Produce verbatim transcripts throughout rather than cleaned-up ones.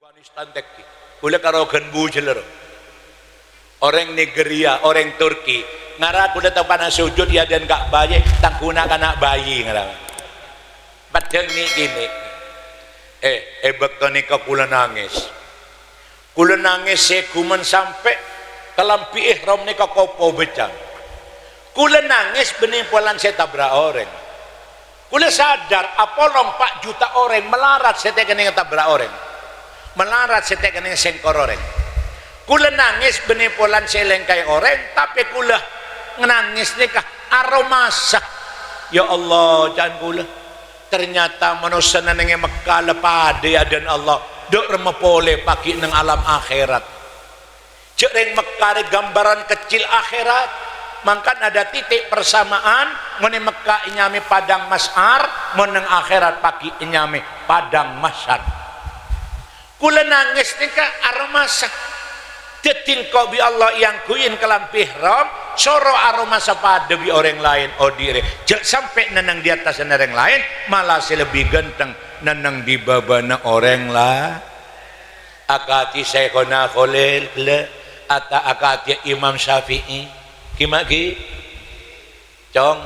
Afghanistan tèngghi. Kaulâ karoghân bujâlâr. Orèng Nigeria, orèng Turki. Ngara kaulâ tepa'na sujud è adâ'na Ka'bah, yè, tangghuna kana' bayi ngara. Peddhâng nè'-kènè'. Eh, è bâkto nèka kaulâ nangès. Kaulâ nangès sè ghumen sampè' kalambhi ihram nèka kopo bâcang. Kaulâ nangès bânnè polana sè tabrak orèng. Kaulâ sadar apolong pa' juta orèng malarat sè tèkènèng tabrak orèng. Malarat sè tèkènèng sèngkor orèng. Kaulâ nangès bânnè polana sè èlèngkaè orèng, tapè kaulâ nangès nèka aromasa. Ya Allah, ca'na kaulâ. Ternyata manossa neng è Mekka la padâ è adâ'na Allah, dâ' remma polè paghi' neng alam akhèrat. Jhâ' rèng Mekka rè gambaran kecil akhèrat. Mangkana dâ' titik persamaan, mon è Mekka ènyamaè Padang Mas'ar, mon neng akhèrat paghi' ènyamaè Padang Mahsyar. Kaulâ nangès nèka aromasa. Dhâddhi engko' bi' Allah èangghuyin kalambhi ihram, soro aromasa padâ bi' orèng laèn odi' rè. Jhâ' sampè' nenneng è attasanna orèng laèn, mala sè lebbi ghântheng nenneng è bâbâna orèng la-, akadhi Syaikhona Kholil ghellâ', ata-, akadhi Imam Syafi'i. Ghi ma' ghi? Cong,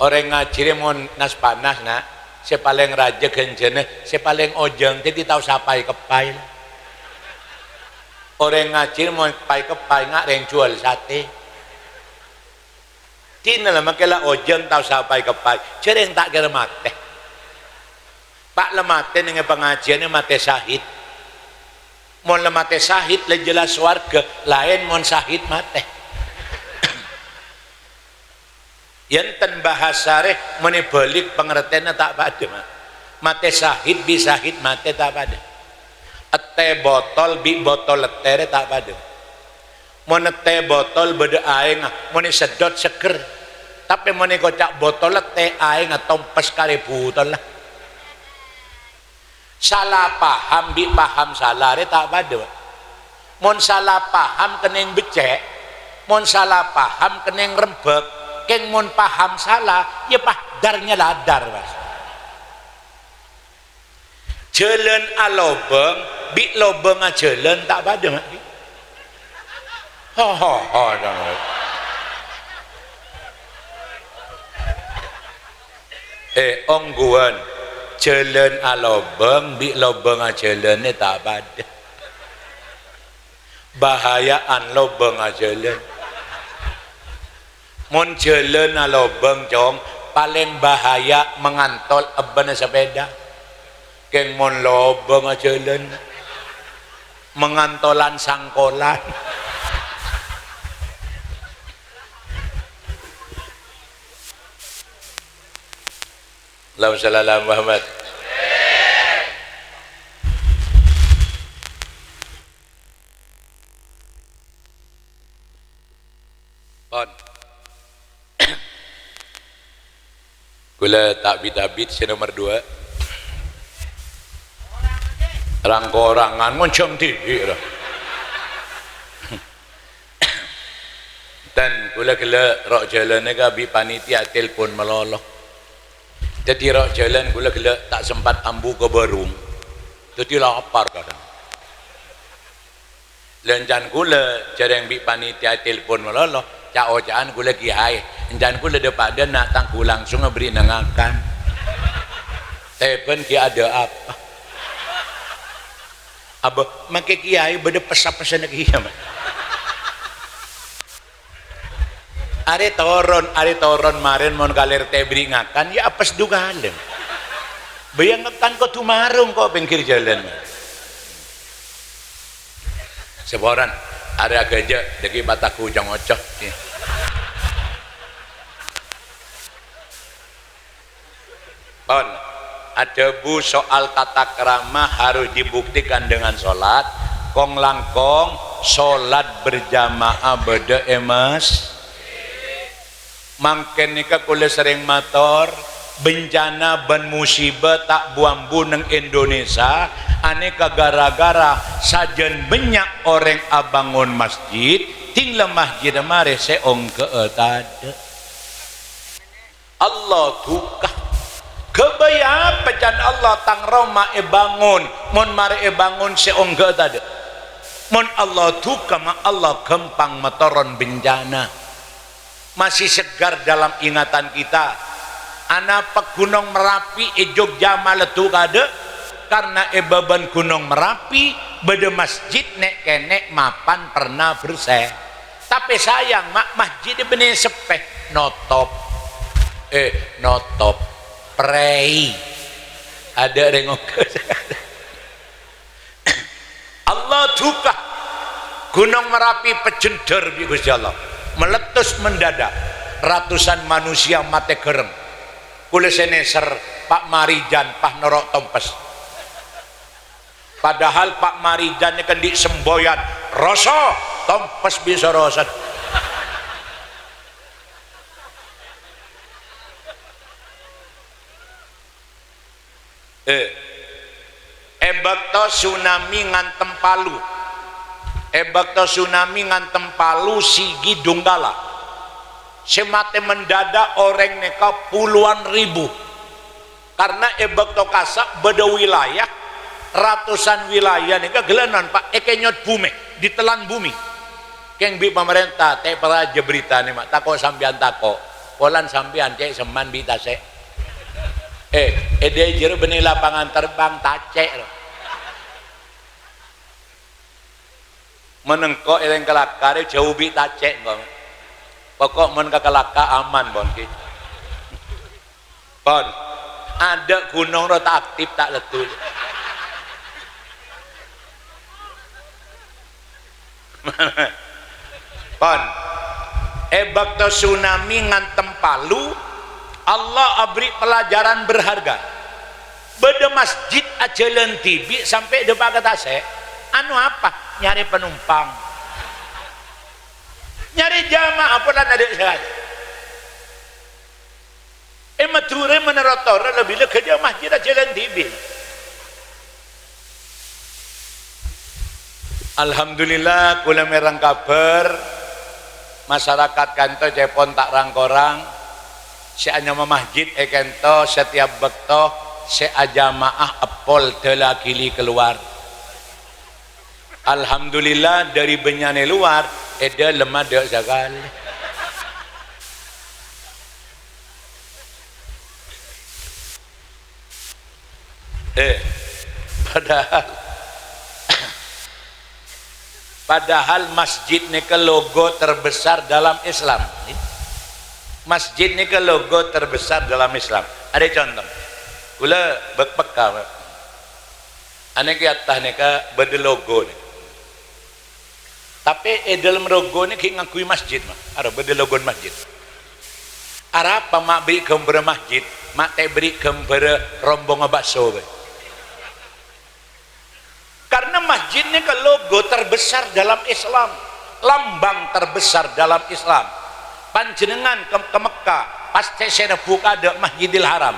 orèng ngajhi rè mon nas-panas, na', sè palèng rajâ ghânjhâna, sè palèng ojâng, dhâddhi ta' osa pay-keppay. Orèng ngajhi rè mon pay-keppay, nga' rèng jhuwâl satè. Dinah la makè la ojâng ta' osa pay-keppay, jhâreng ta' kèra matè. Pa' la matè neng è pangajiân, matè sahid. Mon la matè sahid, la jelas sowarghâ, laèn mon sahid matè. Yèn ten bahasa rè, mon èbâlik pangartèyanna ta' padâ, Ma'. Matè sahid bi' sahid matè ta' padâ. Ètè botol bi' botol ètè rè ta' padâ. Mon ètè botol bâdâ aèngnga, mon èseddhot seggher. Tapè mon èkoca' botol ètè, aèngnga tompes karè butolla. Sala paham bi' paham sala rè ta' padâ, Pak. Mon sala paham kennèng beccè', mon sala paham kennèng rembhâk, kèng mon paham sala, yâ paddar nyèladar, Mas. Jhâlân alobâng bi' lobângnga jhâlân ta' padâ, Mak. Ho, ho, ho, jhâlân. Eh, ongghuwân, jhâlân alobâng bi' lobângnga jhâlân nè ta' padâ. Bahaya'an lobângnga jhâlân. Mon jhâlân alobâng, Cong, palèng bahaya mangantol ebbhâna sapèda. Kèng mon lobângnga jhâlân, mangantolan sangkolan. Allahumma shalli ala Muhammad. Pon. Kaulâ ta' bit-abit sè nomer duwâ'. Rang-korangan ngonjhâng dhibi', ra. Ten, kaulâ ghellâ' ro' jhâlân nèka bi' panitia telpon malolo. Dhâddhi ro' jhâlân kaulâ ghellâ' ta' sempat ambu ka bârung. Dhâddhi lapar kadhâng. Lèncana kaulâ jhâreng bi' panitia telpon malolo, ca'-oca'an kaulâ kiyaè. Lèncana kaulâ dâ-padâ na' tanggu langsung aberri' neng ngakan. Tèbân ghi' adâ' apa? Abâ, makè kiyaè bâdâ pessa-pessana kèya, Ma'. Arè toron, arè toron marèn mon kalèr tèbri ngakan, yâ apes du kalèng. Bâ yâ ngakan kodhu marong ko' pèngghir jhâlân. Saporana, arè aghâjâ', dhâggi' pataghu ca'-ngoca'. Pon, adhâbu soal tata krama harus dibuktikan dengan sholat. Kong-langkong sholat berjamaah bâdâ è mas-, mangkèn nèka kaulâ serrèng mator, bencana bân musiba ta' bu-ambu neng Indonesia, anèka gara-gara sajân bânnya' orèng abângon masjid, ding la masjidda marè sè ongghâ'â tadâ'. Allah duka. Ghâbây apa can Allah tang roma èbângon, mon marè èbângon sè ongghâ tadâ'? Mon Allah duka, ma' Allah ghâmpang matoron bencana. Masih segar dalam ingatan kita. Anapa Gunong Merapi è Jogja maleddu tadâ'? Karna è bâbân Gunong Merapi bâdâ masjid nè'-kènè' mapan perna bersè. Tapè sayang, ma', masjid è bânnè seppè, notop. Eh, notop. Prèi. Adâ' rèng ongghâ. Allah duka. Gunong Merapi pajhendher bi' Gusti Allah. Meletus mendadak. Ratusan manusia matè ghâreng. Kulâ sè nèser, Pa' Marijan, pas noro' tompes. Padahal Pa' Marijan nèka andi' semboyan, roso, tompes bi' sorosan. Eh, è bâkto tsunami ngantem Palu, è bâkto tsunami ngantem Palu, Sigi, Donggala, sè matè mendadak orèng nèka polowan ribu. Karna è bâkto kassa' bâdâ wilayah, ratusan wilayah nèka ghellânan, Pa', èkènyot bhumè, ditelan bumi. Kèng bi' pamarènta, tè' parajâ bhâritanè, ma', tako' sampèyan tako'. Polana sampèyan cè' semman bi' tasè'. Eh, è dâjâr bânnè lapangan terbang, tacè', ro. Mon engko' èrèng kalakka rè jhâu bi' tacè' engko'. Pokok mon kakalakka aman, pon, ghi. Pon. Adâ' gunong ro ta' aktip, ta' leddhu. Pon. È bâkto tsunami ngantem Palu, Allah abri' pelajaran berharga. Bâdâ masjid ajhâlân dhibi' sampè' dâpa' ka tasè'. Anu apa? Nyarè panompang. Nyarè jamaah polana adâ' sè È Madhurâ menurut Torah lebih lega jamaah jârèya jhâlân dhibi'. Alhamdulillah, kulâ mèreng kabhâr, masyarakat ka'dinto ca'èpon ta' rang-korang, sè anyama masjid è ka'dinto setiap bâkto sè ajamaah eppol dâlâ ghili keluar. Alhamdulillah, dâri bânnya'na lowar, è dâlemma adâ' sakalè. Eh, padahal, padahal masjid nèka logo terbesar dalam Islam. Masjid nèka logo terbesar dalam Islam. Arèya conto. Kulâ bâk-, pekka, Pak. Anèka è attas nèka bâdâ logo nèka. Tapè è dâlem logo nèka ghi' ngangghuy masjid, Ma'. Arèya bâdâ logon masjid. Arapa ma' bâri' ghâmbhârrâ masjid, ma' ta' bâri' ghâmbhârrâ rombongnga bakso bhâi. Karna masjid nèka logo terbesar dalam Islam, lambang terbesar dalam Islam. Panjhennengngan ka, ka Mekkah, pastè sè èrebbhu' kaadâ' Masjidil Haram.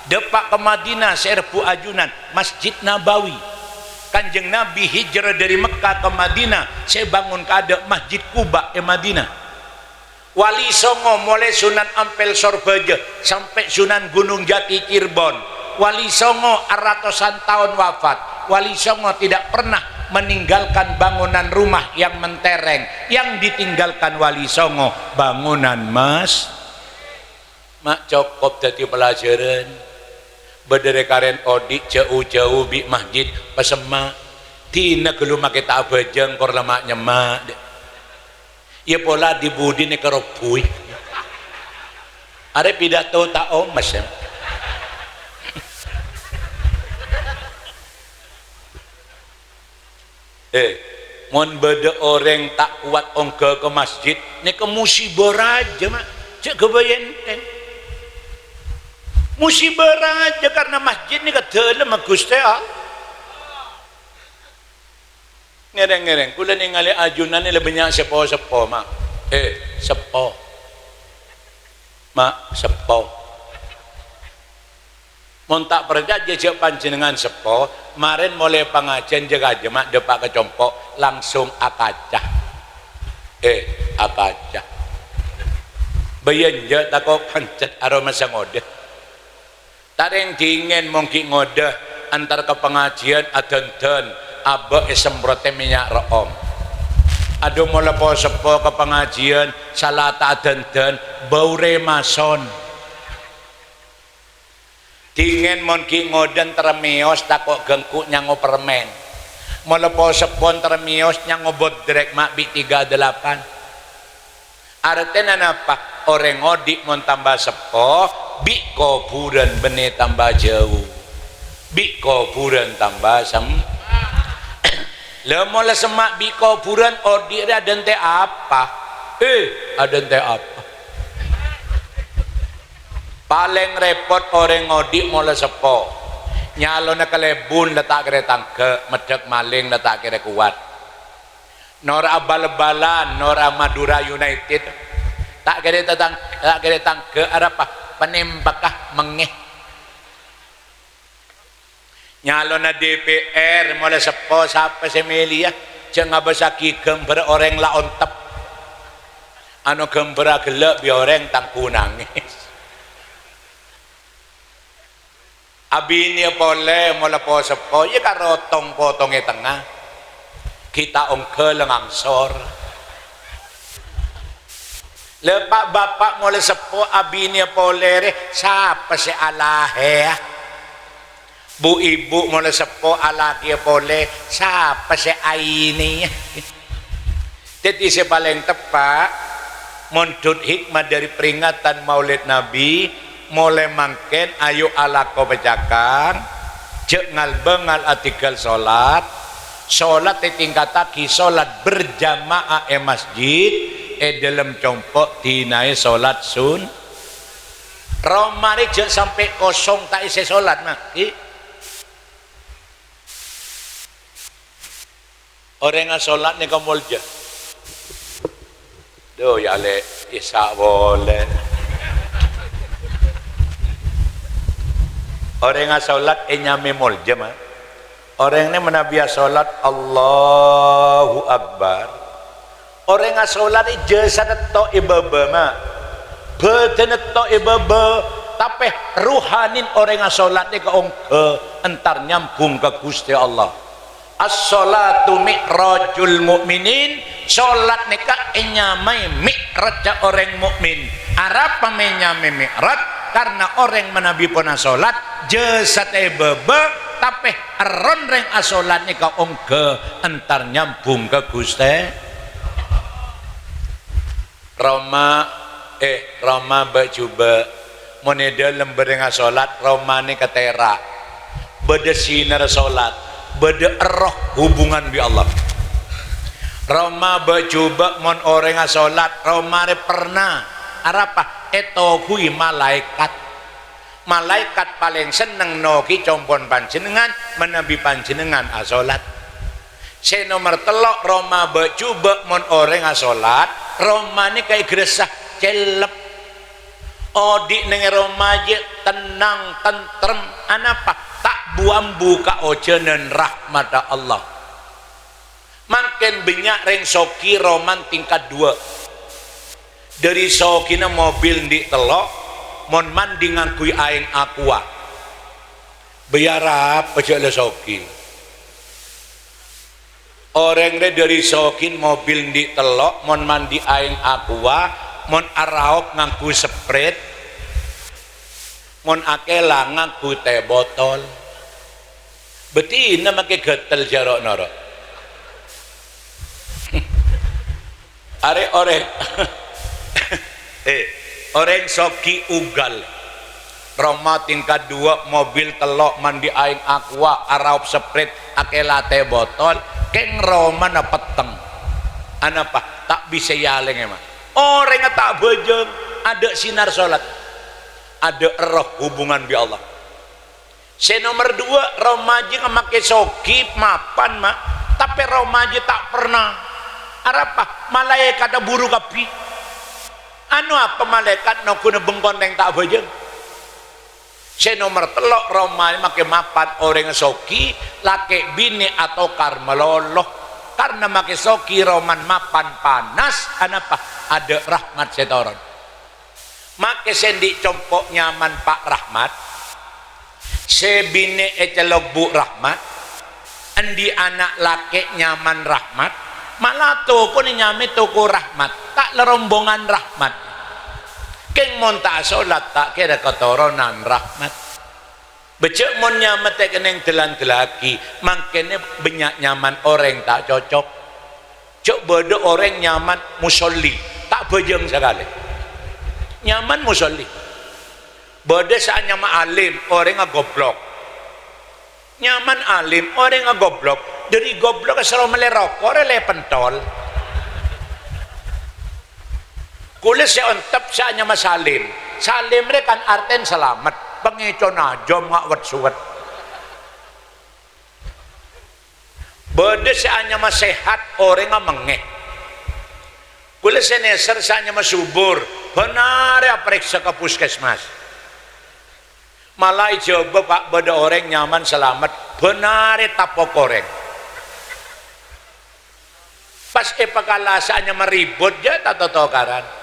Dâpa' ka Madinah sè èrebbhu' ajunan Masjid Nabawi. Kanjeng Nabi hijrah dâri Mekkah ka Madinah, sè èbângon kaadâ' Masjid Quba è Madinah. Wali Songo, molaè Sunan Ampel Sorbhâjâ sampè' Sunan Gunung Jati Cirebon. Wali Songo aratosan taon wafat. Wali Songo tidak pernah meninggalkan bangunan rumah yang mentereng. Yang ditinggalkan Wali Songo, bangunan mas-, ma' cokop dhâddhi pelajaran. Bâdâ rè-karèn odi' jhâu-jhâu bi' masjid, pasemma'. Dina ghâllu makè ta' abhâjâng, kor la ma' nyemma', dâ'. Iyâ pola di-budi nèka robbhuwi. Arè pidato ta' omes, ya. Eh, mon bâdâ orèng ta' kowat ongghâ ka masjid, nèka musibâ rajâ, Ma'. Jhâ' ghâbây ènthèng. Musibâ rajâ karna masjid nèka dâlemma Ghustè Allah. Ngèrèng-ngèrèng, kulâ nèngalè ajunan nè la bânnya' seppo-seppo, Ma'. Eh, seppo. Ma', seppo. Mon ta' parcajâ jhâ' panjhennengngan seppo, marèn molaè pangajiân jâ-kajâ, Ma', dâpa' ka compo', langsung akaca. Eh, akaca. Bâjâ enjâ' tako' pancet aromasa ngodâ. Arèng dhingèn mon ghi' ngodâ entar ka pangajiân adhândhân, abâ' èsemprotè mènnya' ro'om. Adhu mola po-seppo ka pangajiân, sala ta' adhândhân, bâu rèmason. Dhingèn mon ghi' ngodâ entar mèyos tako' ganggu nyango permèn. Mola po-seppo entar mèyos nyango bodrek ma' bi' tiga delapan. Artèna napa? Orèng odi' mon tamba seppo, bi' kobhurân bânnè tamba jâu. Bi' kobhurân tamba sem-, la mola semma' bi' kobhurân odi' rè adhântè apa? Eh, adhântè apa? Palèng rèpot orèng odi' mola seppo. Nyalona kalèbun la ta' kèra tangghâ', meddhâk malèng la ta' kèra kowat. Nor abal-balan, nor Madura United. Ta' kèra tatang-, ta' kèra tangghâ' arapa? Panèmpakka mengngè. Nyalona D P R mola seppo, sapa sè mèlèya? Jhâ' ngabâssaghi ghâmbhâr orèng la ontep. Ano ghâmbhârra ghellâ' bi' orèng tangghu nangès. Abinèya polè mola po-seppo, iyâ karo tong-potong è tengnga. Ghi' ta' ongghâ la ngangsor. La pa'-bapa' mola seppo, abinèya polè rè, sapa sè alahèya? Bu-ibu mola seppo, alakèya polè, sapa sè ainèya? Dhâddhi sè palèng teppa', mondhut hikmah dhâri peringatan Maulid Nabi, molaè mangkèn ayo alako pacakang, jhâ' ngal-bângal adhinggâl solat. Solat ètingkattaghi solat berjamaah è masjid, è dhâlem compo' dinaè solat sun-, Roma rè jhâ' sampè' kosong ta' èssè solat, ma'. Ghi? Orèng asolat nèka molja. Dhu, ya, lè', Isya polè. Orèng asolat ènyamè molja, ma'. Orèng nè manabi asolat, Allahu Akbar. Orèng asolat è jasadda to' è bâbâ, ma'. Bhâdhânna to' è bâbâ, tapè rohanin orèng asolat nèka ongghâ entar nyambhung ka Ghustè Allah. As-sholatu mi'rajul mu'minin, solat nèka ènyamaè mi'rajjhâ orèng mu'min. Arapa mè nyamaè mi'raj? Karna orèng manabi pon asolat, jasadda è bâbâ, tapè erroh rèng asolat nèka ongghâ entar nyambhung ka Ghustè. Roma, eh, roma bâ' jhubâ'. Mon è dhâlem bâreng asolat, romana katèra'. Bâdâ sinarra solat, bâdâ erroh hubungan bi' Allah. Roma bâ' jhubâ' mon orèng asolat, roma rè perna, arapa? Ètoghuwi malaèkat. Malaèkat palèng senneng noghi' compo'na panjhennengngan manabi panjhennengngan asolat. Sè nomer tello', roma bâ' jhubâ' mon orèng asolat, romana kaègressa cellep. Odi' neng è roma jiyâ tennang, tentrem, anapa? Ta' bu-ambu kaojhânan rahmatta Allah. Mangkèn bânnya' rèng soghi romana tingkat duwâ'. Dhâri soghina mobil andi' tello', mon mandi ngangghuy aèng Aqua. Bâjâ arapa jhâ' la soghi. Orèng rè dhâri soghina mobil andi' tello', mon mandi aèng Aqua, mon araop ngangghuy Sprite, mon akèlang ngangghuy tè botol. Bâdina makè ghâtel jhâ' ro'-noro'. Arè orèng, eh, orèng soghi ugal. Roma tingkat duwâ', mobil tello', mandi aèng Aqua, araop Sprite, akèlang tè botol, kèng romana petteng. Anapa? Ta' bisa èalèngè, ma'. Orèngnga ta' abhâjâng, adâ' sinar solat. Adâ' erroh hubungan bi' Allah. Sè nomer duwâ', roma jiyâ makè soghi mapan, ma', tapè roma jiyâ ta' perna. Arapa? Malaèkatta buru kabbhi. Ano apa malaèkat nogghuna bengkong rèng ta' abhâjâng? Sè nomer tello', roma makè mapan orèng soghi, lakè' binè atokar malolo. Karna makè soghi romana mapan panas, anapa? Adâ' rahmat sè toron. Makè sè andi' compo' nyamana Pa' Rahmat. Sè binè' ècellok Bu' Rahmat, andi' ana' lakè' nyamana Rahmat, mala tokona nyamè toko Rahmat, ta' la rombongan Rahmat. Kèng mon ta' asolat, ta' kèra katoronan Rahmat. Bâjâ' mon nyama ta' kennèng dâl-andâllaghi, mangkènè bânnya' nyamana orèng ta' cocok. Jhâ' bâdâ orèng nyamana Musolli, ta' bhâjâng sakalè. Nyamana Musolli. Bâdâ sè anyama Alim, orèngnga goblok. Nyamana Alim, orèngnga goblok. Dâri goblok soro mellè roko', rè lè pentol. Kulâ sè ontep sè anyama Salim. Salim rè kan artèna salamet, pangècona ajâm nga' wet-suwet. Bâdâ sè anyama Sehat, orèngnga mengngè. Kulâ sè nèser sè anyama Subur, bân arè aparèksa ka puskesmas. Mala èjâbâ, Pa', bâdâ orèng nyamana Salamet, bân arè tapo' korèng. Pas èpakala sè anyama Ribut, jâ' ta' totokaran.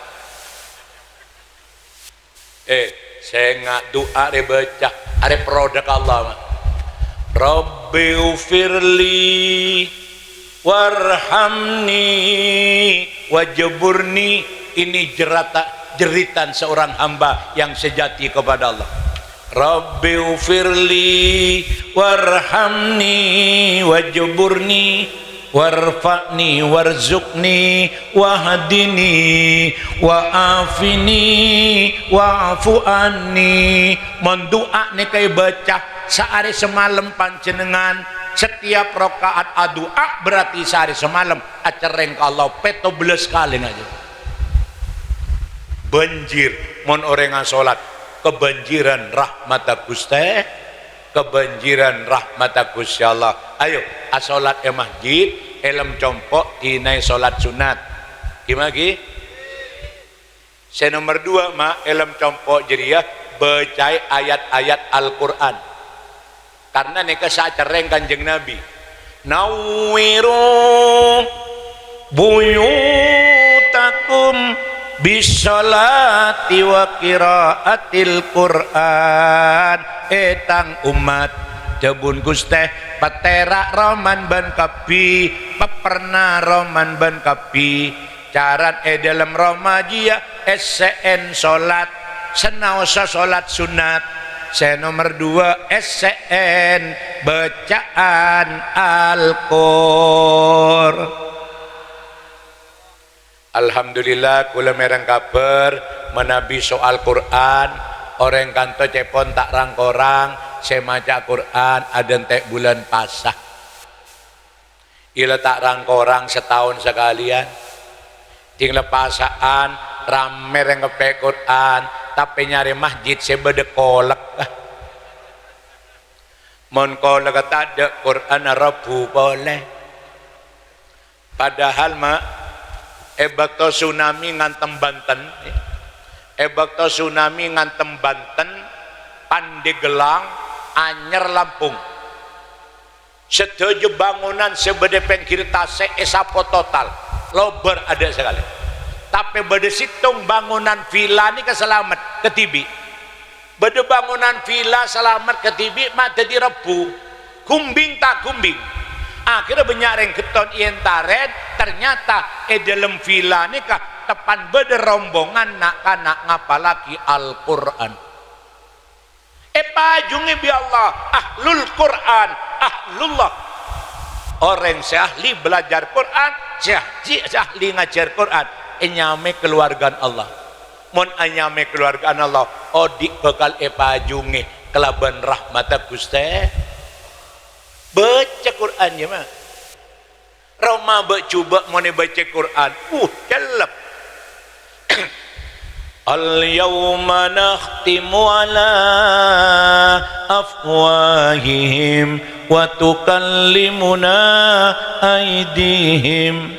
Eh, sènga' du'a rè bâca, arè produk Allah, ma. Rabbighfirli warhamni wajburni. Ini jerata-, jeritan seorang hamba yang sejati kepada Allah. Rabbighfirli warhamni wajburni. Warfa'ni warzuqni wahdini wa'afini wa'fu anni. Mon du'a nèka èbâca saarè samalem panjhennengngan, setiap rakaat adu'a berarti saarè samalem acerrèng ka Allah pètto bellâs kalè ngajhâr. Banjir, mon orèng asolat, kebanjiran rahmatta Ghustè. Kebanjiran rahmatta Ghustè Allah. Ayo, asolat è masjid, èlem compo' dinaè solat sunat. Gimana, Gi? Sè nomer dua, ma, èlem compo' jârèya bâcaè ayat-ayat Al-Qur'an. Karna nèka sè acerrèng Kanjeng Nabi. Nawwiru buyutakum bisholati wa qiraatil Qur'an. Eh, tang ommat, dhâbuna Ghustè, patèra' romana bâ'na kabbhi, pèpèrna romana bâ'na kabbhi. Carana è dhâlem roma jiyâ èssè'èn solat, sanaossa solat sunat. Sè nomer dua, èssè'èn bâca'an Al-Qur. Alhamdulillah, kaulâ mèreng kabhâr manabi soal Qur'an, orèng kanto cèpon ta' rang-korang sè maca Qur'an adhânte' bulân Pasa. Iyâ la ta' rang-korang sataon sakalèyan. Dhing la Pasa'an ramè rèng ngeppè Qur'an, tapè nyarè masjid sè bâdâ kolek. Mon kolek tadâ', Qur'anna rabu polè. Padahal, ma', è bâkto tsunami ngantem Banten, è bâkto tsunami ngantem Banten, Pandeglang, Anyer, Lampung. Sadhâjâ bangonan sè bâdâ è pèngghir tasè' èsapo total, lobâr adâ' sakalè. Tapè bâdâ sèttong bangonan villa nèka salamet kadhibi'. Bâdâ bangonan villa salamet kadhibi' ma' dhâddhi rabu. Ghumbhing ta' ghumbhing. Akhèrra bânnya' rèng ghetton èentarèn, ternyata è dhâlem villa nèka teppan bâdâ rombongan na'-kana' ngapallaghi Al-Qur'an. Èpajungè bi' Allah, ahlul Qur'an, ahlullah. Orèng sè ahli belajar Qur'an, sè ahli, sè ahli ngajhâr Qur'an, ènyamaè kaluwargana Allah. Mon ènyamaè kaluwargana Allah, odi' bhâkal èpajungè kalabân rahmatta Ghustè. Baca Qur'an, yâ, Ma'. Roma bâ'-jhubâ' mon èbâca Qur'an, uh, cellep. Al-yauma nakhtimu ala afwahihim wa tukallimuna aidihim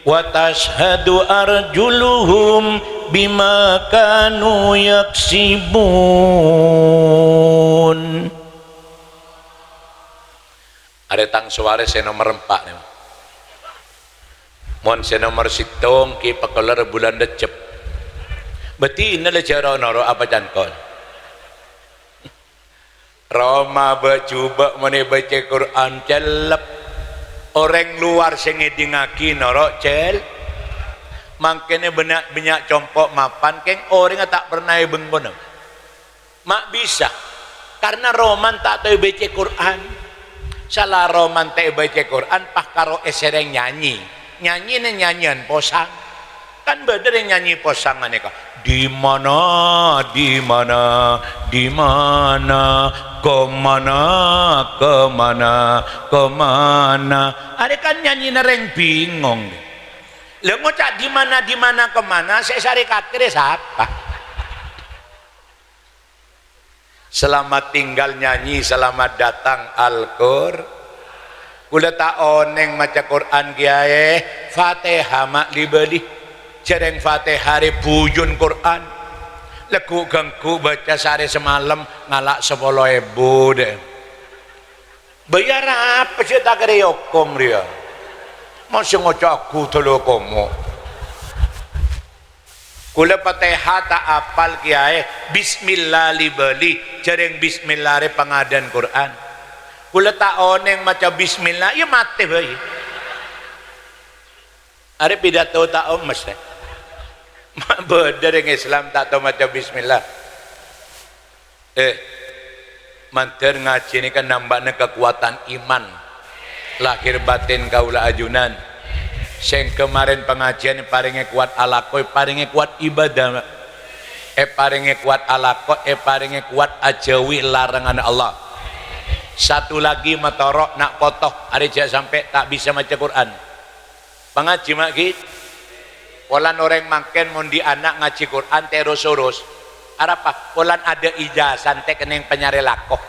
wa tashhadu arjuluhum bima kanu yaksibun. Arè tang sowarè sè nomer empa' nèko. Mon sè nomer sèttong ghi' pakeller bulân Rejjeb. Bâdina la jhâ' ro-noro apa can kol. Roma bâ'-jubâ' mon èbâca Qur'an cellep. Orèng lowar sè ngèdingngaghi noro' cel-, mangkènè bânnya', bânnya' compo' mapan, kèng orèngnga ta' pernah è bengkona. Ma' bisa, karna romana ta' tao èbâca Qur'an. Sala romana ta' èbâca Qur'an, pas karo èsèrèng nyanyi. Nyanyina nyanyian posang. Kan bâdâ rèng nyanyi posang ghânèka, "Di mana, di mana, di mana, ke mana, ke mana, ke mana." Arè kan nyanyina rèng bingong. Lha ngoca' "Di mana, di mana, ke mana", sè sarè kakèrè sapa? Selamat tinggal nyanyi, selamat datang Al-Qur-, Kaulâ ta' onèng maca Qur'an, Kèyaè. Fatihah ma' li-bâli. Jhârèng Fatihah rè bujun Qur'an. Lagghu' ghângghu bâca saarè samalem ngala' sapolo èbu, dâ'. Bâjâr apa sè ta' kèrè okom rèya? Mosè ngoca' aku dolo komo. Kaulâ Fatihah ta' apal, Kèyaè. Bismillah li-bâli, jhârèng bismillah rè pangadâ'ân Qur'an. Kaulâ ta' onèng maca bismillah, iyâ matè bhâi. Arè pidato ta' omes, rè. Ma' bâdâ rèng Islam ta' tao maca bismillah. Eh, mandhâr ngajhi nèka nambâna kakowadhân iman lahir batin kaulâ ajunan. Sèngghâ marèn pangajiân èparèngè kowat alako, èparèngè kowat ibâdâ, èparèngè kowat alako, èparèngè kowat ajhâuwi laranganna Allah. Satu lagi matoro', na' poto, arè jhâ' sampè' ta' bisa maca Qur'an. Pangajhi, ma', ghi? Polana orèng mangkèn mon dhi' ana' ngajhi Qur'an terros-orros. Arapa? Polana adâ' ijazah, ta' kennèng panyarè lako.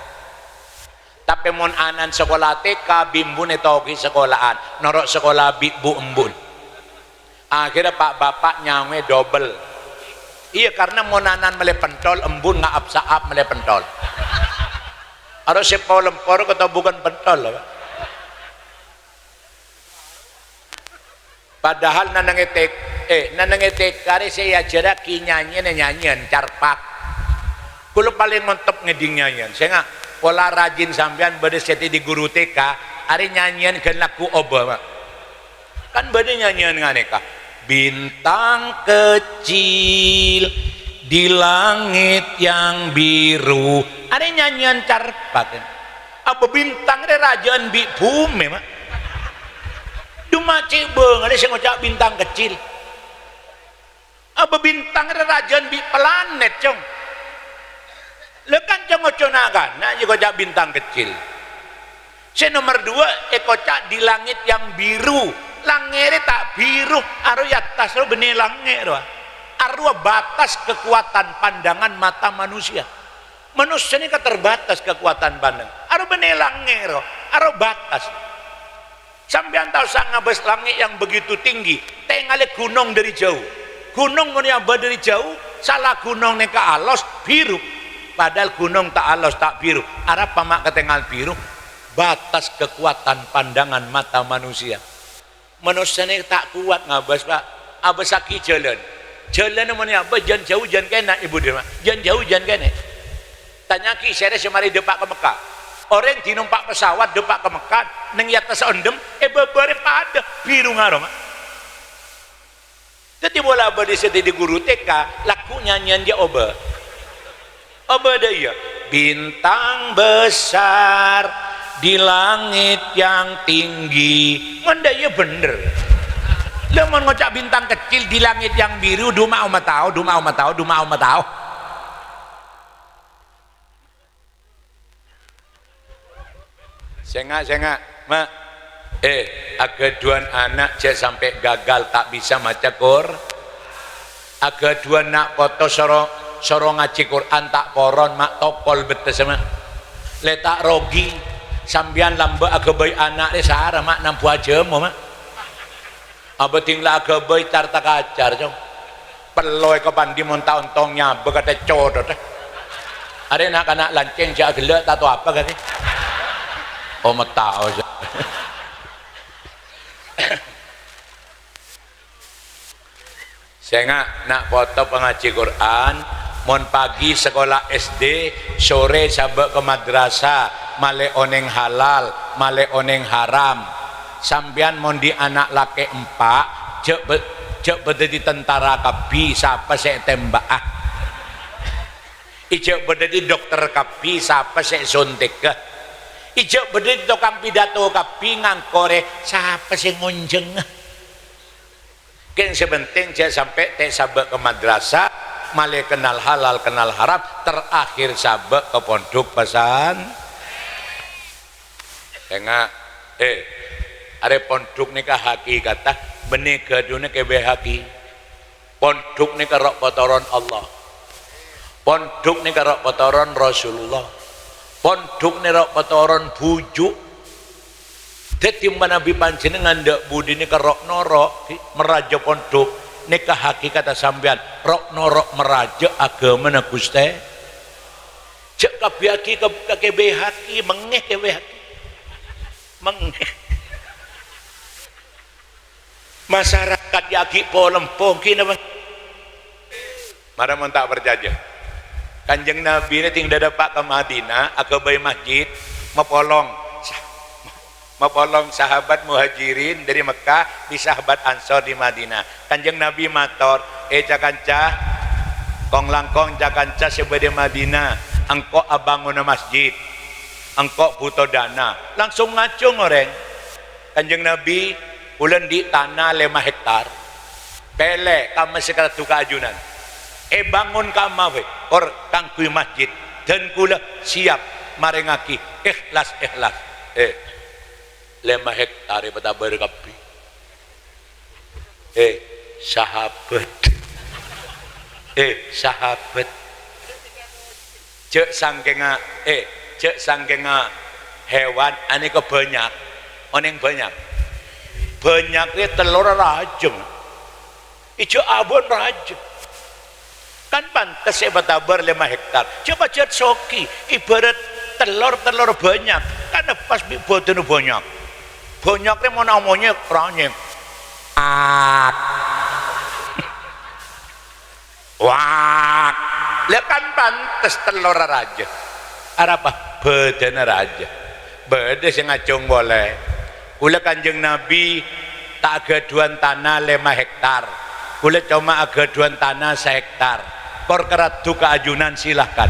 Tapè mon ana'na sakola T K, bi' embuna ètoghâi sakola'an, noro' sakola bi' bu-embuna. Akhèrra pa'-bapa' nyaowè dobel. Iyâ, karna mon ana'na mellè pentol, embuna nga'ap-sa'ap mellè pentol. Arè sè polempor katobughân pentol, Pak. Padahal nèng è T-, eh, nèng è T K rè sè èajhârraghi nyanyina nyanyèn carpak. Kaulâ palèng ngontop ngèdhing nyanyèn. Sènga', pola rajin sampèyan bâdâ sè dhâddhi ghuru T K, arè nyanyèn ghân lagghu' obâ, Ma'. Kan bâdâ nyanyèn ghânèka, "Bintang kecil di langit yang biru." Arè nyanyèn carpak. Apa bintang rè rajâ'ân bi' bhumè, Ma'? Dumma cè' bângal sè ngoca' bintang kecil. Apa bintang rè rajâ'ân bi' planet, Cong? Lha kan, Cong, ojo na'-kana' èkoca' bintang kecil. Sè nomer dua, èkoca' di langit yang biru. Langngè' rè ta' biru, arowa è attas rowa bânnè langngè' rowa. Arowa batas kekuatan pandangan mata manusia. Manossa nèka terbatas kekuatan pandang. Arowa bânnè langngè' rowa, arowa batas. Sampèyan ta' osa ngabâs langngè' yang begitu tinggi, tèngalè ghunong dâri jhâu. Ghunong mon èabâ dâri jhâu, sala ghunong nèka alos, biru. Padahal ghunong ta' alos, ta' biru. Arapa ma' katèngal biru? Batas kekuatan pandangan mata manusia. Manossa nèka ta' kowat ngabâs, Pak. Abâssaghi jhâlân. Jhâlânna mon èabâ jân jhâu jân kènè', Ibu Dirma. Jân jhâu jân kènè'. Tanya'aghi sèrè sè marè dâpa' ka Mekka. Orèng dhâddhi nompa' pesawat dâpa' ka Mekka, nèng è attas ondhem, è bâbâ rè padâ, biru ngaro, Ma'. Dhâddhi pola bâdâ sè dhâddhi ghuru T K, lagghu' nyanyèn jhâ' obâ. Obâ dâ' iyâ, "Bintang besar di langit yang tinggi." Mon dâ' iyâ bhender. Lha mon ngoca' bintang kecil di langit yang biru, dumma omma tao, dumma omma tao, dumma omma tao. Sènga', sènga', Ma'. Eh, aghâdhuwân ana' jhâ' sampè' gagal ta' bisa maca Qur-, aghâdhuwân na' poto soro, soro ngajhi Qur'an ta' poron, Ma', tokol bettessa, Ma'. Lè ta' rogi, sampèyan lambâ' aghâbây ana' rè sara, Ma', nambu ajhâmo, Ma'. Abâ' dhing la aghâbây carta kacar, Cong. Pello èkabândhi mon ta' ontong nyabâ ka tècco, dhâ. Arè na'-kana' lancèng jhâ' ghellâ' ta' tao apa kakè. Oh, matao, Cong. Sènga' na' poto pangajhi Qur'an, Mon pagi sakola S D, sore sabâ' ka madrasah, malè onèng halal, malè onèng haram. Sampèyan mon andi' ana' lakè' empa', jhâ' bâ-, jhâ' bâdâ dhâddhi tentara kabbhi, sapa sè ètèmba'a? Jhâ' bâdâ dhâddhi dokter kabbhi, sapa sè èsontègghâ? Jhâ' bâdâ dhâddhi tokang pidato kabbhi, ngangkorè, sapa sè ngonjhângnga? Kèng sè penting jhâ' sampè' ta' sabâ' ka madrasah, malè kennal halal, kennal haram, terakhir sabâ' ka pondhuk pesan. Enga', eh, arè pondhuk nèka hakikatta bânnè ghâdhuwânna K B H Q. Pondhuk nèka ro' patoron Allah. Pondhuk nèka ro' patoron Rasulullah. Pondhuk nèka ro' patoron bhuju'. Dhâddhi manabi panjhennengngan dâ' budina ro'-noro' marajâ pondhuk, nèka hakikatta sampèyan ro'-noro' marajâ aghâmana Ghustè. Jhâ' kabbhiyâghi ka, ka K B H Q, mengngè K B H Q. Mengngè. Masarakat yâ aghi' polem pongkina, Bang. Mara mon ta' parcajâ. Kanjeng Nabi nè dhing dâ-, dâpa' ka Madinah, aghâbây masjid, mapolong. Sa-, mapolong sahabat Muhajirin dâri Mekkah, bi' sahabat Ansor dâri Madinah. Kanjeng Nabi mator, "Eh, ca-kanca, kong-langkong ca-kanca sè bâdâ è Madinah, engko' abângona masjid, engko' bhuto dana." Langsung ngajhung orèng. "Kanjeng Nabi, kaulâ andi' tana lèma hektar. Pèlè kamma sè karaddhu ka ajunan. Èbângon kamma bhâi, kor kaangghuy masjid. Dân kaulâ siap marèngaghi èhlas-èhlas." Eh, lèma hektar èpatabâr kabbhi. Eh, sahabat. Eh, sahabat. Jhâ' sangkèngnga, eh, jhâ' sangkèngnga hèwan anèka bânnya'. Onèng bânnya'? Bânnya' rè tellorra rajâ, Ma'. Ijâ abâ'na rajâ. Kan pantes èpatabâr lèma hektar. Jhâ' pajhât soghi, ibarat tellor-tellor bânnya'. Kan pas bi' bâdânna bânnya'. Bânnya' rè mon amonyè ranyèng. Ak. Wak. Lah kan pantes tellorra rajâ. Arapa? Bâdânna rajâ. Bâdâ sè ngajhung polè. Kaulâ Kanjeng Nabi ta' aghâdhuwân tana lèma hektar. Kaulâ coma aghâdhuwân tana sahektar. Kor karaddhu ka ajunan, silahkan.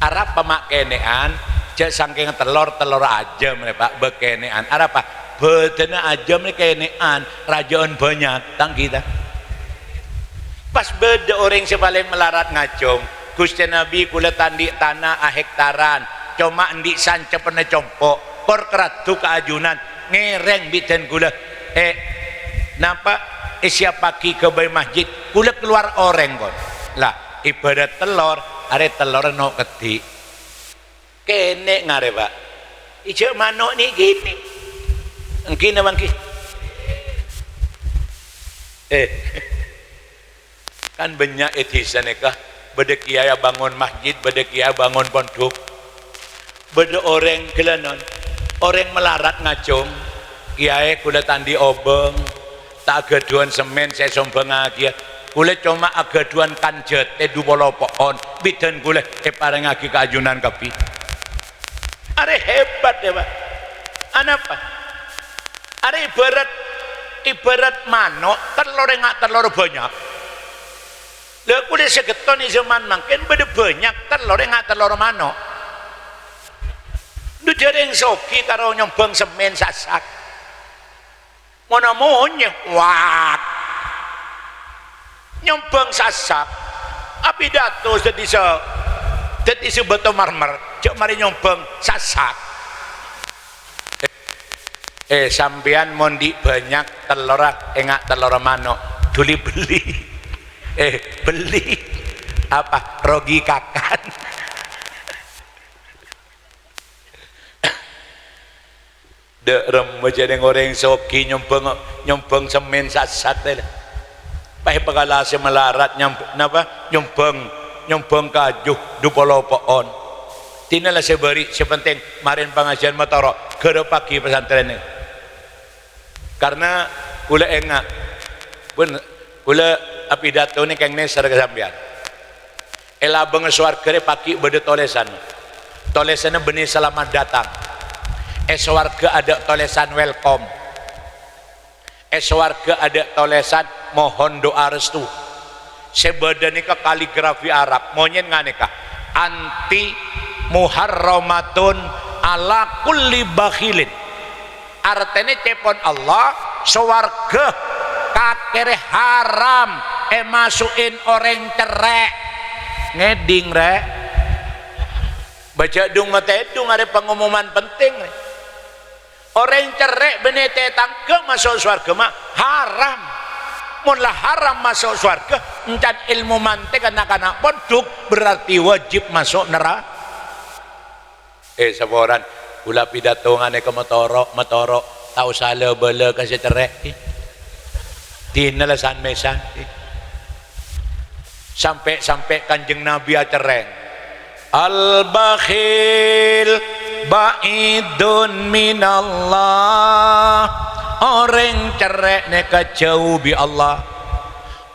Arapa ma' kènè'an? Jhâ' sangkèng tellor, tellor ajâm rè, Pa', bâ kènè'an. Arapa? Bâdânna ajâm rè kènè'an, rajâ'ân bânnya', ta' ènggi, ta'? Pas bâdâ orèng sè palèng malarat ngajhung, "Ghustè Nabi, kaulâ ta' andi' tana ahektaran, coma andi' sanceppenna compo', kor karaddhu ka ajunan, ngèrèng bi' dân kaulâ, eh, napa, èsiyappaghi ghâbây masjid, kaulâ kalowar orèng, kon." Lah, ibarat tellor, arè tellorra no' keddhi'. Kènè' ngarè, Pa'. Ijâ mano' nè' kènè'. Ènggi napa ènggi? Eh. Kan bânnya' è dhisa nèka, bâdâ kèyaè abângon masjid, bâdâ kèyaè abângon pondhuk. Bâdâ orèng ghâlânon, orèng malarat ngajhung, "Kèyaè, kaulâ ta' andi' obâng." Ta' aghâdhuwân semmèn sè èsombhângngaghi, kaulâ coma aghâdhuwân kan jhâtè dhu polo po'on, bi' dân kaulâ èparèngngaghi ka ajunan kabbhi. Arè hebat, yâ, Pa'. Anapa? Arè ibarat, ibarat mano', tellor enga' tellor bânnya'. Lha, kaulâ sè ghetton è jhâman mangkèn bâdâ bânnya' tellor enga' tellor mano'. Dhu jhâ' rèng soghi karo nyombhâng semmèn sasak. Mon amonyè, wak. Nyombhâng sasak. Apidato dhâddhi sè, dhâddhi sè bâto marmer, jhâ' marè nyombhâng sasak. Eh, sampèyan mon andi' bânnya' tellorra, enga' tellorra mano', dhuli bellè. Eh, bellè. Apa? Rogi kakan. Dâ' remma jhâ' rèng orèng soghi nyombhâng, nyombhâng semmèn sasak, la. Pas èpakala sè malarat nyamb-, napa? Nyombhâng, nyombhâng kaju dhu polo po'on. Dinala sè bâri', sè pentèng marèn pangajiân matoro', ghârâpaghi pesantrenna. Karna kaulâ enga', bân, kaulâ apidato nè kèng nèser ka sampèyan. È labângnga sowarghâ rè pagghi' bâdâ tolèsan. Tolèsanna bânnè salamat datang. È sowarghâ adâ' tolèsan welcome. È sowarghâ adâ' tolèsan mohon doa restu. Sè bâdâ nèka kaligrafi Arab, monyèn nganèka, "Anti muharramatun ala kulli bakhilin." Artèna ca'èpon Allah, sowarghâ kakèrè haram èmaso'è orèng cerrè'. Ngèdhing, rè. Bâjâ' dhung-ngatèdhung arè pangomoman penting, rè. Orèng cerrè' bânnè tètangghâ maso' sowarghâ ma' haram. Mon la haram maso' sowarghâ, èncan èlmo mantè ka na'-kana' pondhuk, berarti wajib maso' nera-, Eh, saporan, kaulâ pidato nganèka matoro', matoro', ta' osa la-bâlâ ka sè cerrè', eh. Dinah la san-mèsan, eh. Sampè'-sampè' Kanjeng Nabi acerrèng, "Al-bakhil ba'idun minallah." Orèng cerrè' nèka jhâu bi' Allah.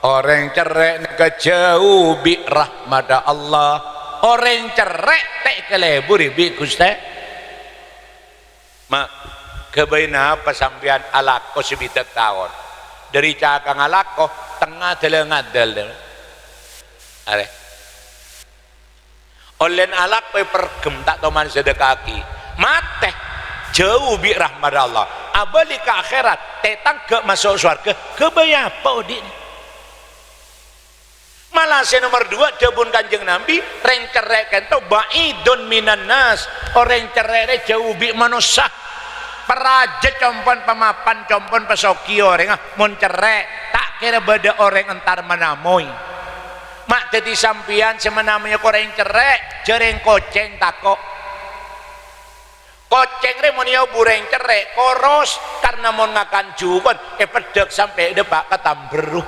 Orèng cerrè' nèka jhâu bi' rahmadda Allah. Orèng cerrè' ta' èkaleburi bi' Ghustè. Ma', ghâbây napa sampèyan alako sabidhâk taon? Dâri cakang alako, tengnga dâlâ ngadâl. Arè. Ollèna alako èperghem, ta' toman sadhâka'aghi. Matè, jhâu bi' rahmadda Allah. Abâli ka akhèrat, tètangghâ maso' sowarghâ, ghâbây apa odi'na? Mala sè nomer duwâ', dhâbuna Kanjeng Nabi, "Rèng cerrè' kènto ba'idun minan nas." Orèng cerrè' rè jhâu bi' manossa. Parajâ compon pamapan, compon pasoghi orèngnga, mon cerrè', ta' kèra bâdâ orèng entar manamoy. Ma' dhâddhi sampèyan sè manamoy orèng cerrè', jhâ' rèng kocèng tako'. Kocèng rè mon èobu rèng cerrè', koros, karna mon ngakan jhughân, èpeddhâk sampè' dâpa' ka tamberru.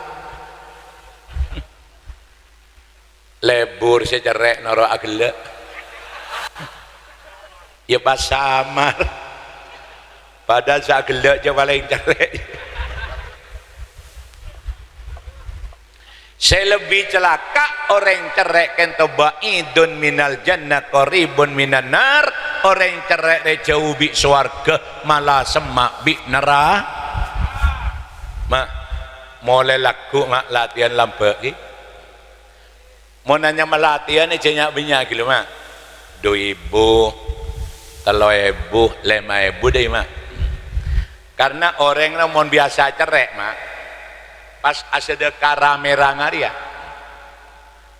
Lebur sè cerrè' noro' aghellâ'. Iyâ pas samar. Padahal sè aghellâ' jhâ' palèng cerrè'. Sè lebbi calaka' orèng cerrè' kènto ba'idun minal jannah qaribun minan nar. Orèng cerrè' rè jhâu bi' sowarghâ, mala semma' bi' nera-, Ma', molè lagghu', Ma', latihan lambâ' ghi. Mon anyama latihan jhâ' nya'-bânnya' ghi lo, Ma'. Du èbu, tello èbu, lèma èbu dâi, Ma'. Karna orèng rè mon biyasa cerrè', Ma', pas asadhâka rame-rame rèya.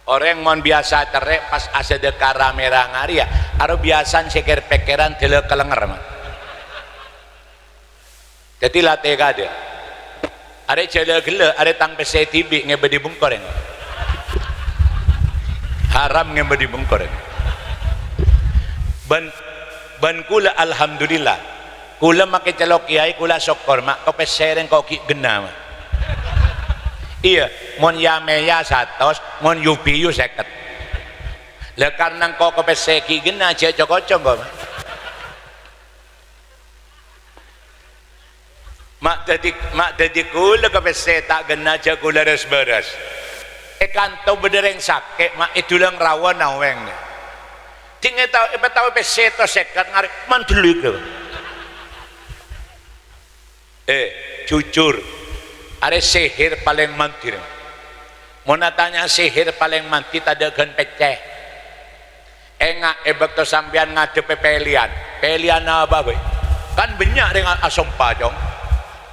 Orèng mon biyasa cerrè', pas asadhâka rame-rame rèya, aro biyasana sè kèr-pèkkèran dâlâ kalènger, Ma'. Dhâddhi latè kadâ'. Arè jhâlâ ghellâ', arè tang pèssè dhibi' ngèbâ dâri bengko rèng. Haram ngèbâ dâri bengko rèng. Bân, bân kaulâ, alhamdulillah. Kaulâ makè cellok kèyaè, kaulâ sokkor, Ma', ka pèssè rèng ko' ghi' ghenna, Ma'. Iyâ, mon ya-mèya satos, mon yu-biyu sèket. La karna engko' ka pèssè ghi' ghenna, jhâ' co-ngoco engko', Ma'. Ma' dhâddhi, ma' dhâddhi kaulâ ka pèssè ta' ghenna jhâ' kaulâ res-bârâs. È kanto bâdâ rèng sakè', Ma', è dulang rawa nawèng, nè. Dhing ètao-, èpatao pèssè to sèket ngarè mandhuli ka. Eh, jujur. Arè sèhèr palèng mandhi, rèng. Mon atanya sèhèr palèng mandhi tadâ' ghân pèccè. Enga' è bâkto sampèyan ngadhebbhi pèlèyan, pèlèyan apa bhâi? Kan bânnya' rèng asompa, Cong.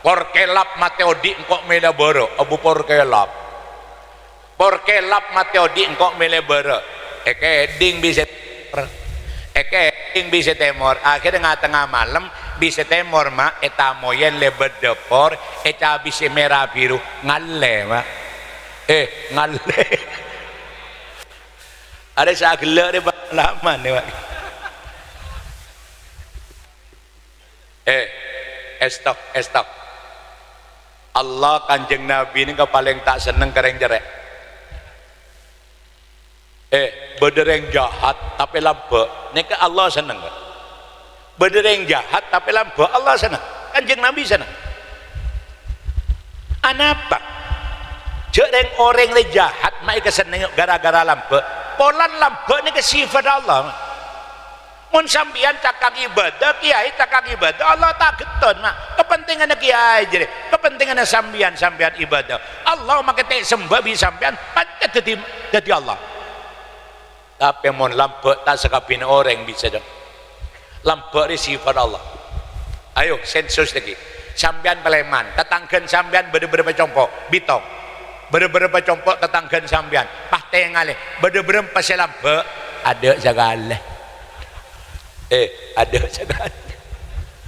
Por kèlap matè odi' engko' mèlè bârâ', abu por kèlap. Por kèlap matè odi' engko' mèlè bârâ'. Èkèdhing bi' sè tèmor. Èkèdhing bi' sè tèmor. Akhèrra nga-tengnga malem, bi' sè tèmor, Ma', ètamoyè lèbât dâpor, ècabisè mèra biru. Ngallè, Ma'. Eh, ngallè. Arè sè aghellâ' rè pangalaman, yâ, Pak. Eh, èsto, èsto. Allah, Kanjeng Nabi nèka palèng ta' senneng ka rèng cerrè'. Eh, bâdâ rèng jahat, tapè lambâ'. Nèka Allah senneng, Pak. Bâdâ rèng jahat, tapè lambâ', Allah senneng. Kanjeng Nabi senneng. Anapa? Jhâ' rèng-orèng rè jahat ma' èkasennengngè gara-gara lambâ'. Polana lambâ' nèka sifat Allah. Mon sampèyan cakang ibadah, kèyaè cakang ibadah, Allah ta' ghetton, ma'. Kapentinganna kèyaè jârèya, kapentinganna sampèyan, sampèyan ibadah. Allah makè ta' èsemba bi' sampèyan, pancet dhâddhi, dhâddhi Allah. Tapè mon lambâ' ta' sakabbhiyânna orèng bisa, Jang. Lambâ' rè sifat Allah. Ayo, sensus lagi. Sampèyan palèman, tatangghâna sampèyan bâdâ bârâmpa compo'? Bitong. Bâdâ bârâmpa compo' tatangghâna sampèyan? Pas tengalè, bâdâ bârâmpa sè lambâ'? Adâ' sakalè. Eh, adâ' sakalè.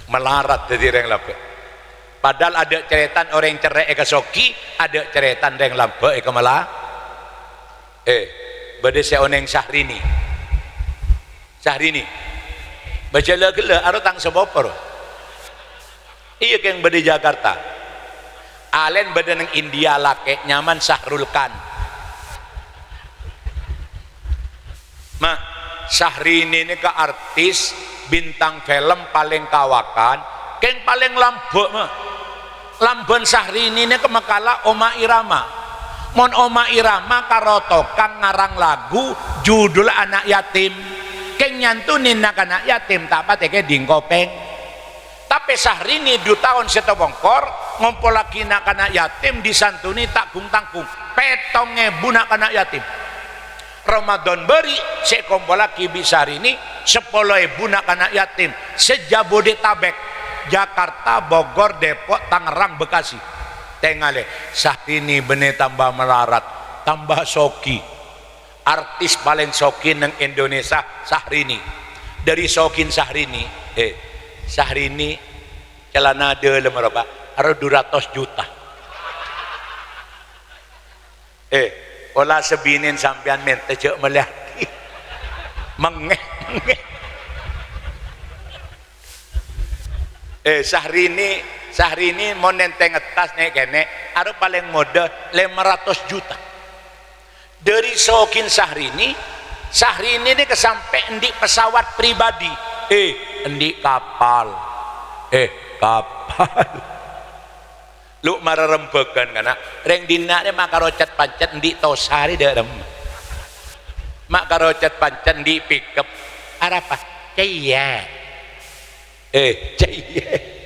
Malarat dhâddhi rèng lambâ'. Padahal adâ' carètana orèng cerrè' èkasogi, adâ' carètana rèng lambâ' èkamala-, Eh, bâdâ sè onèng Syahrini. Syahrini. Bâjâ la-ghellâ', aro tang sapopor. Iyâ, kèng bâdâ Jakarta. Alèn bâdâ neng India lakè' nyamana Shahrukh Khan. Ma', Syahrini nèka artis bintang film palèng kawakan, kèng palèng lambâ', ma'. Lambâ'na Syahrini nèka makala Rhoma Irama. Mon Rhoma Irama karo tokang ngarang lagu, judhulla Anak Yatim. Kèng nyantonè na'-kana' yatim ta' patè kèdhing kopèng. Tapè Syahrini du taon sèttong pongkor, ngompollaghi na'-kana' yatim disantonè ta' gung-tanggung. Pèttong èbu na'-kana' yatim. Ramadan bâri' sè èkompollaghi bi' Syahrini sapolo èbu na'-kana' yatim se-Jabodetabek, Jakarta, Bogor, Depok, Tangerang, Bekasi. Tengalè, Syahrini bânnè tamba malarat, tamba sogi. Artis palèng sogi neng Indonesia, Syahrini. Dâri sogina Syahrini, eh, Syahrini calana dâlem aro, Pak, aro du ratos juta. Eh, pola sabinèna sampèyan mènta jhâ' mellèyaghi. Mengngè, mengngè. Eh, Syahrini, Syahrini mon nèntèng tas nè'-kènè', aro palèng modâ lèma ratos juta. Dâri sogina Syahrini, Syahrini nèka sampè' andi' pesawat pribadi. Eh, andi' kapal. Eh, kapal. Lu' mara rembhâghân, kana'. Rèng dinna' rè ma' karo cet-pancet andi' tosa rè dâ' remma. Ma' karo cet-pancet andi' pickup. Arapa? Cèyè. Eh, cèyè.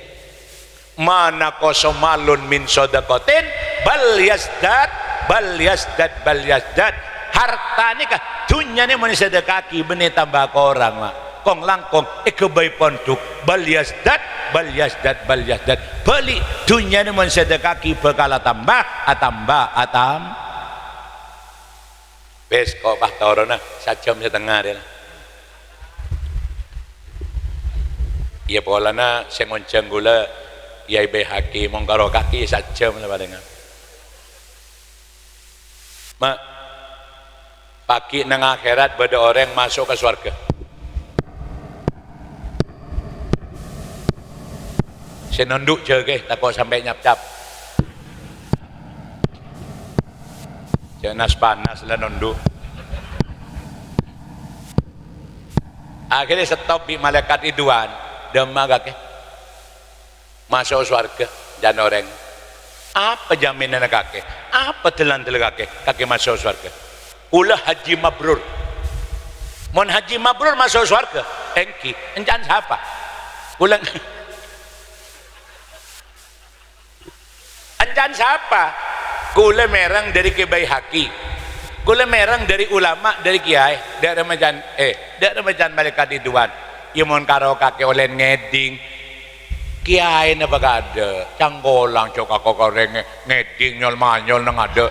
Ma naqasa malun min shadaqatin bal yazdad, bal yazdad, bal yazdad. Harta nèka, dhunnya nè mon èsadheka'aghi bânnè tamba korang, ma'. Kong-langkong èghâbây pondhuk, bal yazdad, bal yazdad, bal yazdad. Bâli', dhunnya nè mon èsadheka'aghi bhâkal atamba, atamba, atam-, Wis, ko' pas torona, sajhâm satengnga rè la. Iyâ, polana sè ngonjhâng kaulâ Yai Baihaqi, mon karo kakè sajhâm la palèngan. Ma', paghi' neng akhèrat bâdâ orèng maso' ka sowarghâ. Sè nondhu' jâgâ, tako' sampè' nyapcap. Jhâ' nas-panas la nondhu'. Akhèrra èstop bi' malaèkat Ridwan, dâmma kakè. Maso' sowarghâ, jhân orèng. Apa jaminanna kakè? Apa dâlân-dâlân kakè? Kakè maso' sowarghâ. Kaulâ haji mabrur. Mon haji mabrur maso' sowarghâ? Èngghi. Èncana sapa? Kaulâ. Èncana sapa? Kaulâ mèreng dâri Kè Baihaqi. Kaulâ mèreng dâri ulama, dâri kèyaè. Dâ' remma can, eh, dâ' remma can malaèkat Ridwan. Iyâ, mon karo kakè ollèna ngèdhing. Kèyaèna bhâkal adâ', cangkolang jhâ' kako-, korèng ngè-, ngèdhing nyol-manyol neng adâ'.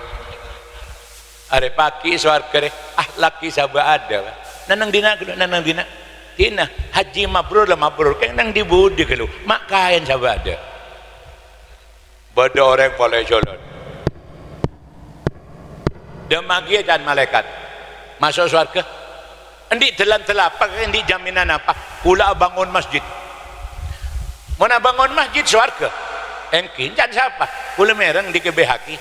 Arè paghi' sowarghâ rè, ah, laghi sabâ' adâ', Pak. Neng-neng dinna' ghâllu, neng-neng dinna'. Dinna', haji mabrur la mabrur, kèng neng di-budi ghâllu, ma' kaèn sabâ' adâ'. Bâdâ orèng polè jhâlân. Dâmma kèya can malaèkat. Maso' sowarghâ. Andi' dâlân-dâlân apa, andi' jaminan apa? Kaulâ abângon masjid. Mon abângon masjid sowarghâ? Èngghi, can sapa? Kaulâ mèreng dâri Kè Baihaqi.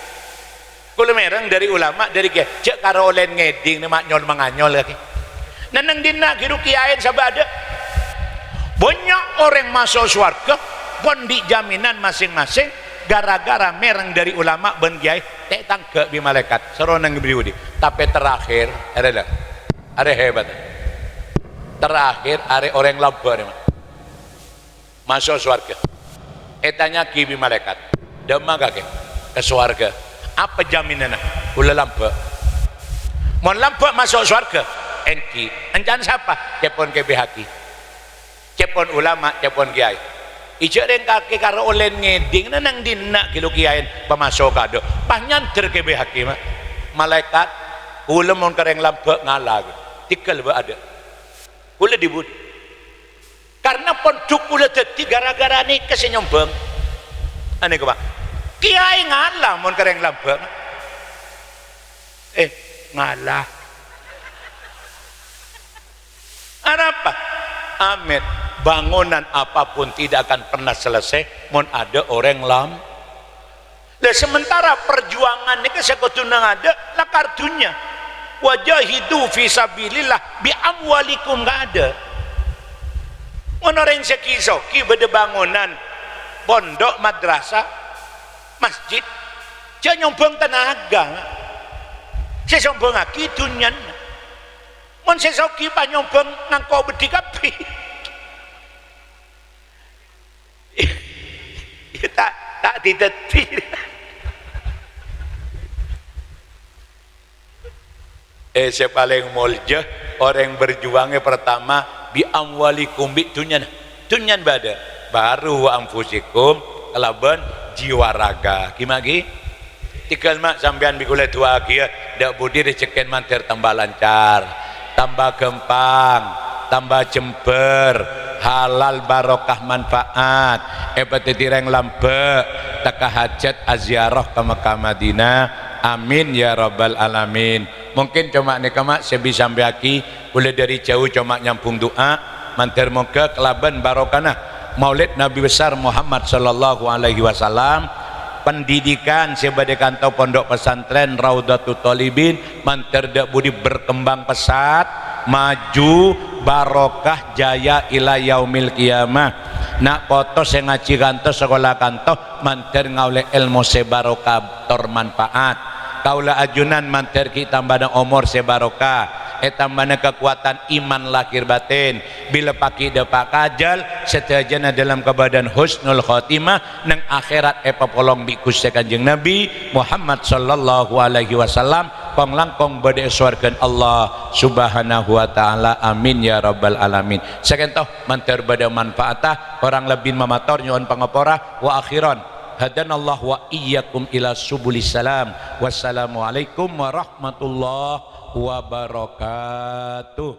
Kaulâ mèreng dâri ulama, dâri kèyaè. Jhâ' karo ollèna ngèdhing nè ma' nyol-manganyol kakè. Neng-neng dinna' ghiru kèyaèna sabâ' adâ'. Bânnya' orèng maso' sowarghâ, pon andi' jaminan masèng-masèng, gara-gara mèreng dâri ulama bân kèyaè, ta' ètangghâ' bi' malaèkat, soro neng di-budi. Tapè terakhir, arè la. Arè hebat. Terakhir, arè orèng lambâ' rèya, Ma'. Maso' sowarghâ. Ètanya'aghi bi' malaèkat, "Dâ'emma kakè?" "Ka sowarghâ." "Apa jaminanna?" "Kaulâ lambâ'." "Mon lambâ' maso' sowarghâ?" "Èngghi." "Èncana sapa?" "Ca'èpon Kè Baihaqi." Ca'èpon ulama, ca'èpon kèyaè. Ijâ' rèng kakè karo ollèna ngèdhing, neng dinna' ghi' lo kèyaèna pamaso' kaadâ'. Pas nyandher Kè Baihaqi, Ma'. "Malaèkat, kaulâ mon ka rèng lambâ' ngala, ghi. Tèghâl bâ' adâ'. Kaulâ dhi-budhi. Karna pondhuk kaulâ dhâddhi gara-gara nèka sè nyombhâng." Anèka, Ma'. Kèyaè ngala mon ka rèng lambâ', Ma'. Eh, ngala. Arapa? Amèt, bangunan apapun tidak akan pernah selesai mon adâ' orèng lam-, lah, sementara perjuangan nèka sè kodhuna ngadâ' lakar dhunnya. "Wajahidu fi sabilillah bi amwalikum," ngadâ'. Mon orèng sè ghi-soghi bâdâ bangunan pondhuk, madrasah, masjid, jhâ' nyombhâng tenaga. Sè sombhângaghi dhunnyana. Mon sè soghi pas nyombhâng ngangko' beddhi kabbhi. Ya, ta', ta' dhâddhi. Eh, sè palèng molja, orèng berjuangè pertama bi amwalikum, bi' dhunnyana. Dhunnyana bâdâ, baru wa anfusikum, kalabân jiwa raga. Ghi, Ma', ghi? Tèghâl, Ma', sampèyan bi' kaulâ du'aaghiyâ, dâ' budhi rejhekkèna mandhâr tamba lancar, tamba ghâmpang, tamba jembhâr, halal barokah manfaat, èpadhâddhi rèng lambâ', tekka hajat aziarah ka Mekkah Madinah. Amin ya rabbal alamin. Mungkin coma nèka, Ma', sè bisa sampèyaghi. Kaulâ dâri jhâu coma nyambhung du'a, mandhâr moghâ kalabân barokana Maulid Nabi Besar Muhammad sallallahu alaihi wasallam, pendidikan sè bâdâ è kanto pondhuk pesantren Raudhatut Thalibin, mandhâr dâ' budhi berkembang pesat, maju, barokah, jaya ila yaumil qiyamah. Na' poto sè ngajhi kanto, sakola kanto, mandhâr ngaollè èlmo sè barokah tor manfaat. Kaulâ ajunan mandhâr ghi' tambâna omor sè barokah, ètambâna kakowadhân iman lahir batin. Bilâ paghi' dâpa' ka ajhâl, sadhâjâna dalam kabâdâ'ân husnul khotimah, neng akhèrat èpapolong bi' Ghustè Kanjeng Nabi Muhammad sallallahu alaihi wasallam, kong-langkong bâdâ è sowarghâna Allah Subhanahu wa Ta'ala. Amin ya rabbal alamin. Sakènto mandhâr bâdâ manfaatta, korang lebbina mamator nyo'on pangapora. Wa akhiran, hadanallah wa iyyakum ila subulis salam. Wassalamualaikum warahmatullahi wabarakatuh.